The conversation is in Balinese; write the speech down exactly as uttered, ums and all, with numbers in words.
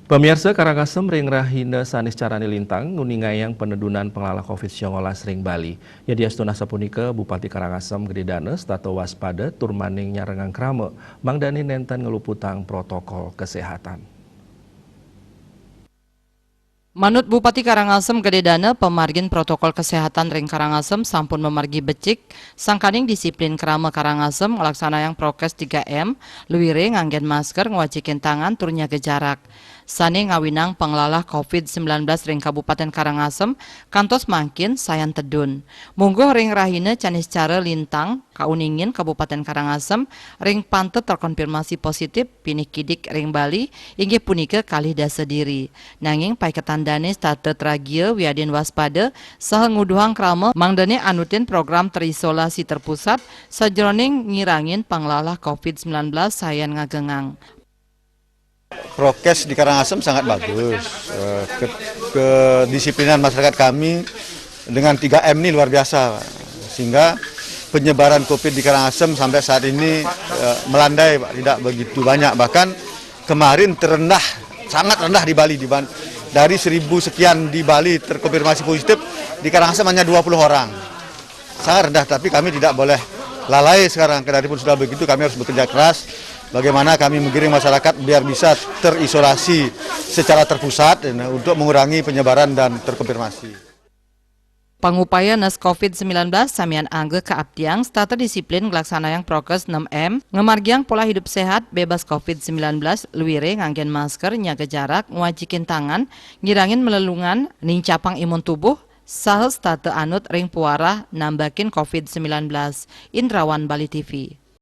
Pamiarsa, Karangasem ring rahina Saniscarane lintang nguningayang panedunan panglalah covid sembilan belas ring Bali. Yadiastun asapunika, Bupati Karangasem Gede Dana setata waspada tur maning nyarengang krama, mangdane nenten ngeluputang protokol kesehatan. Manut Bupati Karangasem Gede Dana, pamargin protokol kesehatan ring Karangasem sampun mamargi becik, sangkaning disiplin krama Karangasem nglaksanayang prokes tiga M, luire nganggen masker, ngwacikin tangan, tur nyaga jarak. Sane ngawinang panglalah covid sembilan belas ring Kabupaten Karangasem kantos mangkin sayan tedun. Mungguh ring rahina Caniscara lintang, kauningin Kabupaten Karangasem ring panta terkonfirmasi positif pinih kidik ring Bali, inggih punika kalih dasa diri. Nanging paiketan dane setata tragia wiadin waspada saha nguduhang krama mangdane anutin program terisolasi terpusat sajeroning ngirangin panglalah covid sembilan belas sayan ngagengang. Prokes di Karangasem sangat bagus. Eh, ke-, kedisiplinan masyarakat kami dengan tiga M ini luar biasa, Pak. Sehingga penyebaran covid di Karangasem sampai saat ini, eh, melandai, Pak, tidak begitu banyak. Bahkan kemarin terendah, sangat rendah di Bali, diban-, dari seribu sekian di Bali terkonfirmasi positif, di Karangasem hanya dua puluh orang. Sangat rendah, tapi kami tidak boleh lalai sekarang. Kendaripun sudah begitu, kami harus bekerja keras. Bagaimana kami menggiring masyarakat biar bisa terisolasi secara terpusat, ya, untuk mengurangi penyebaran dan terkonfirmasi. Pangupaya nes covid sembilan belas samian angga kaaptiang setata disiplin nglaksanayang prokes enam M, ngamargiang pola hidup sehat, bebas covid sembilan belas, luire nganggen masker, nyaga jarak, ngwacikin tangan, ngirangin melelungan, nincapang imun tubuh, saha setata anut ring puarah nambakin covid sembilan belas. Indrawan, Bali T V.